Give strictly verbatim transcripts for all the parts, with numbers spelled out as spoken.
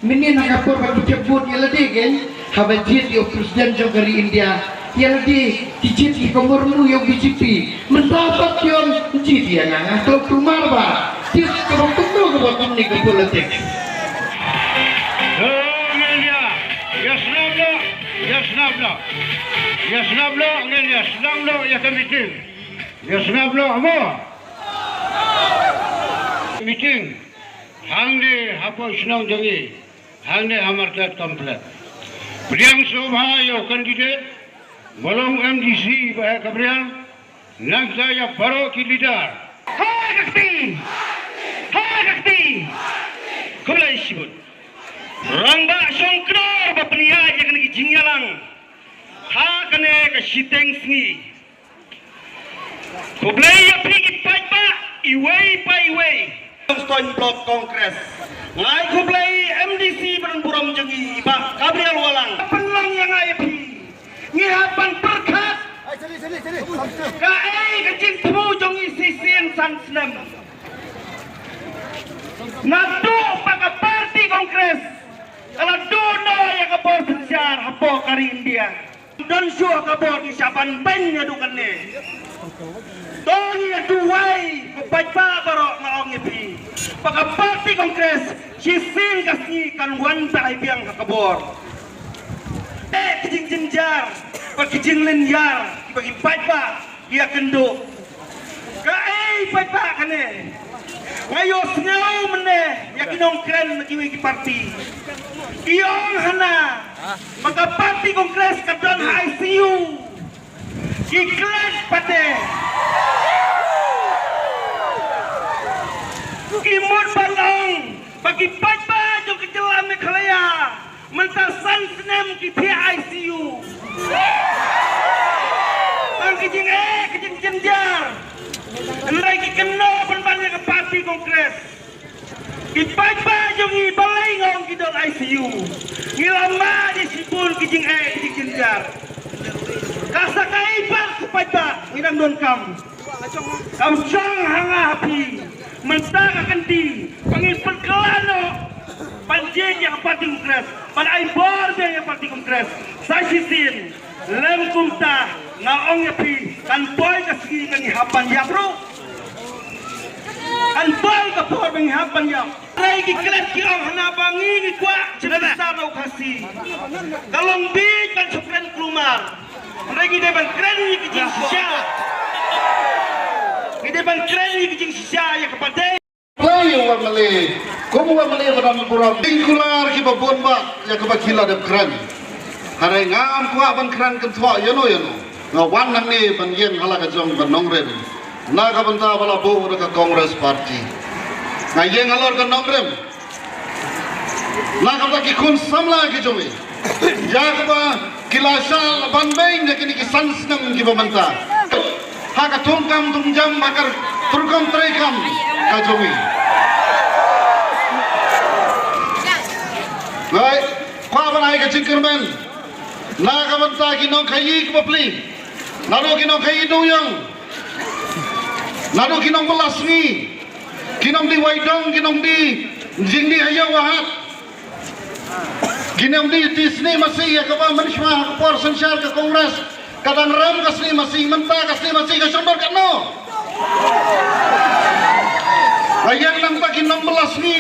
Mynne na ka por ba ki jop vote ïa lade kein, haba jied ïa u president jong ka ri India, ïa lade ki jied ïa ka murmu ïa u B J P. Mynta pat ki ong jied ïa nga, nga klop kulmar ba. Jied kaba kumno kaba kumne ka politics. Ïa sngap noh, ïa sngap noh. Ïa sngap noh, ngin ïa sdang noh ïa ka meeting. Ïa sngap noh mo. Meeting. Hangne hapoh shnong jong ngi. Hangne ha Market Complex. Pdiang sngewbha ïa u candidate ba long M D C ba heh ka Briang. Nangta ïa baroh ki leader. Ha ka kti. Ha ka kti. Khublei shibun. Rangbah Shongknor ba pynïaid ïa kane ka jingïalang ha kane ka shiteng sngi. Khublei ïa phi ki paidbah iwei pa iwei. Stone Block Congress. Nga ai khublei M D C ba don burom jong ngi i Bah Gabriel Walang. Pynlong ïa nga ïa phi. Ngi hap ban pyrkhat. Kaei ka jingthmu jong ngi shisien san snem. Naduh ba ka party Congress ka la duh noh ïa ka bor synshar hapoh ka ri India. Don shuh ka bor ngi shah ban beiñ naduh kane. To ngi ïa duwai ko paidbah baroh, nga ong ïa phi ba ka party Congress shisien ka sngi kan wan beit biang ha ka bor. Eh, ki jingjynjar bad ki jinglynñiar kiba ki paidbah ïa kynduh. Kaei paidbah kane? Nga ïohsngew mynne ïa ki nongkren na kiwei ki party ki ong hana ba ka party Congress ka don ha I C U. Ki klet pat de. Ki mut ban ong ba ki paidbah jong ka jylla Meghalaya mynta san snem ki thiah I C U. Tang ki jingeh ki jingjynjar. Hynrei ki kynnoh pynban ïa ka party Congress. Ki paidbah jong ngi balei nga ong ki don I C U? Ngi la mad ïa shibun ki jingeh ki jingjynjar. Ka sa kaei pat ki paidbah ngi dang donkam. Kam shong ha nga ha phi mynta ka kynti ba ngin pynkylla noh ban jied ïa ka party Congress, ban ai bor biang ïa ka party Congress. Sa shisien lem kumta nga ong ïa phi kan poi ka sngi kan ïa hap ban ïap ruh. Kan poi ka por ba ngi hap ban ïap. Hynrei ki klet ki ong hana ba ngi ngi kwah jingpynsah na u Khasi. Ka long beit ban shu kren kulmar. Hynrei ngi dei ban kren ïa ki jingshisha. Ngi dei ban kren ïa ki jingshisha ïa kaba dei. Kloi u M L A, kum u M L A ba don burom. Ding kular kiba bun bah ïa kaba ki la dep kren. Hynrei ngam kwah ban kren kynthoh ïano ïano. Nga wan hangne ban ïeng ha la ka jong ka nongrim na ka bynta ba la buh da ka Congress Party. Nga ïeng halor ka nongrim na ka bynta ki khun samla ki jong ngi, ïa kaba ki la shah ban beiñ ïa kine ki san snem kiba mynta ha ka thungkam thungjam, ha ka rukom treikam ka jong ngi. Ngi kwah ban ai ka jingkyrmen na ka bynta ki nongkhaïi kiba pli, naduh ki nongkhaïi dewïong, naduh ki nongbylla sngi, ki nongdie waitong, ki nongdie jingdie ha ïew ha hat, ki nongdie ti snieh masi ïa kaba mynshuwa ha ka por synshar ka Congress ka dang rem ka snieh masi, mynta ka snieh masi ka shon bor katno? Nga ïeng nangta ki nongbylla sngi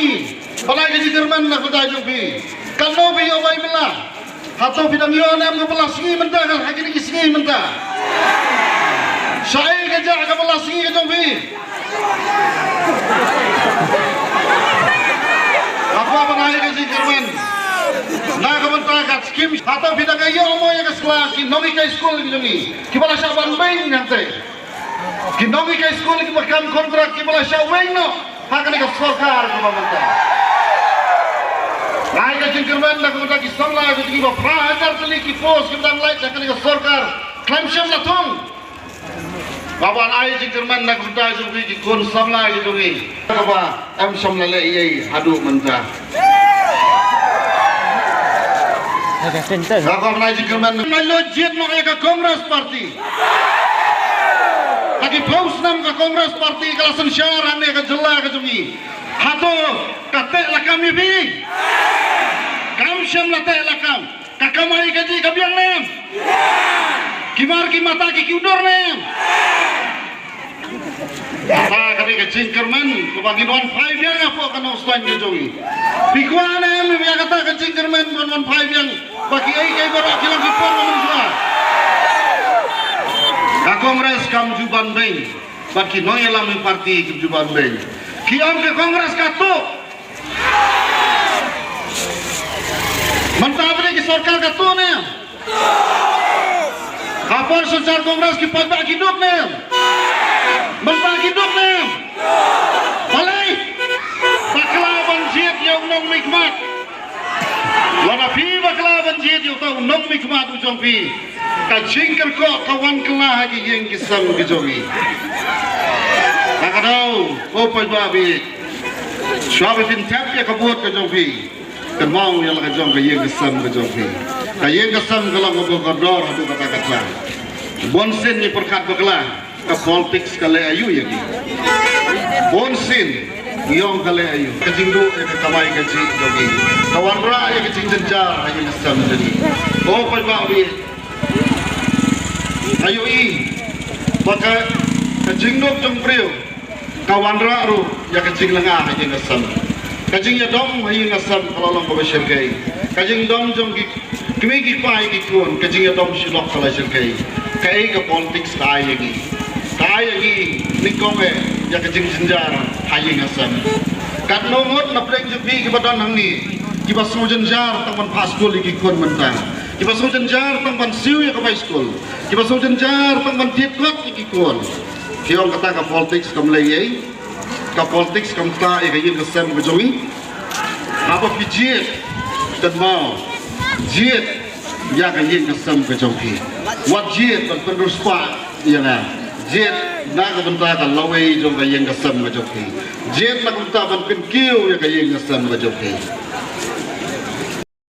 ban ai ka jingkyrmen na ka bynta jong phi. Katno phi ïoh bai bylla? Hato phi dang ïoh ne em ka bylla sngi mynta ha kine ki sngi mynta? Shaei ka jah ka bylla sngi ka jong phi? Nga kwah ban ai ka jingkyrmen na ka bynta ka skim. Hato phi dang ïoh mo ïa ka skul, ki nonghikai skul ki jong ngi kiba la shah ban beiñ hangtei? Ki nonghikai skul kiba kam kontrak kiba la shah weng noh ha kane ka sorkar kaba mynta. Nga ai ka jingkyrmen na ka bynta ki samla ki jong ngi ba phra hajar tylli ki post kiba dang lait ha kane ka sorkar khlem shym la thung. Nga wan ai jingkyrmen na ka bynta jong phi ki khun samla ki jong ngi kaba em shym la leh ei ei haduh mynta. Nga kwah ban ai jingkyrmen. Nga la jied noh ïa ka Congress Party. Ha ki phew snem ka Congress Party ka la synshar hangne ha ka jylla ka jong ngi. Hato ka teh lakam ïa phi? Shem la teh la kam. Ka kamai kajih ka biang ne em? Ki mar ki mata ki kiew dur ne em? Kata ka dei ka jingkyrmen kaba ngin wan phai biang hapoh ka Nongstoiñ ka jong ngi. Phi kwah ne em ïa kata ka jingkyrmen ban wan phai biang ba kiei kiei baroh ki long ki por ba mynshuwa? Ka Congress kam ju ban beiñ bad ki nongïalam party kim ju ban beiñ. Ki ong ka Congress ka tuh. Mynta ba dei ki sorkar ka tuh ne em? Ha por sorkar Congress ki paidbah ki duk ne em? Mynta ki duk ne em? Balei? Bakla ban jied ïa u nongmihkhmat. Lada phi bakla ban jied ïa uta u nongmihkhmat u jong phi, ka jingkyrkhu ka wan kylla ha ki ïing ki sem ki jong ngi. Ka daw, ko paidbah ba ïeit, shuwa ba phin thep ïa ka vote ka jong phi, kynmaw ïa la ka jong ka ïing ka sem ka jong phi. Ka ïing ka sem ka long kaba kordor haduh katta katta. Bun sien ngi pyrkhat bakla, ka politics ka leh aïu ïa ngi? Bun sien ngi ong ka leh aïu? Ka jingduh ïa ka kamai kajih jong ngi, ka wanrah ïa ka jingjynjar ha ïing ka sem jong ngi. Ko paidbah ba ïeit, aïu i ba ka, ka jingduk jong briew ka wanrah ruh ïa ka jinglynga ha ïing ha sem. Ka jingïadom ha ïing ha sem ka la long kaba shyrkhei. Ka jingdom jong ki kmie ki kpa ïa ki khun, ka jingïadom shilok ka la shyrkhei. Kaei ka politics ka ai ïa ngi? Ka ai ïa ngi nyngkong eh ïa ka jingjynjar ha ïing ha sem. Katno ngut na pdeng jong phi kiba don hangne kiba sngew jynjar tang ban phah skul ïa ki khun mynta, kiba sngew jynjar tang ban siew ïa ka bai skul, kiba sngew jynjar tang ban thied kot ïa ki khun. Phi ong kata ka politics kam leh ei? Ka politics kam ktah ïa ka ïing ka sem ka jong ngi? Haba phi jied, kynmaw, jied ïa ka ïing ka sem ka jong phi. Wat jied ban pynriewspah ïa nga. Jied na ka bynta ka lawei jong ka ïing ka sem ka jong phi. Jied na ka bynta ban pynkiew ïa ka ïing ka sem ka jong phi.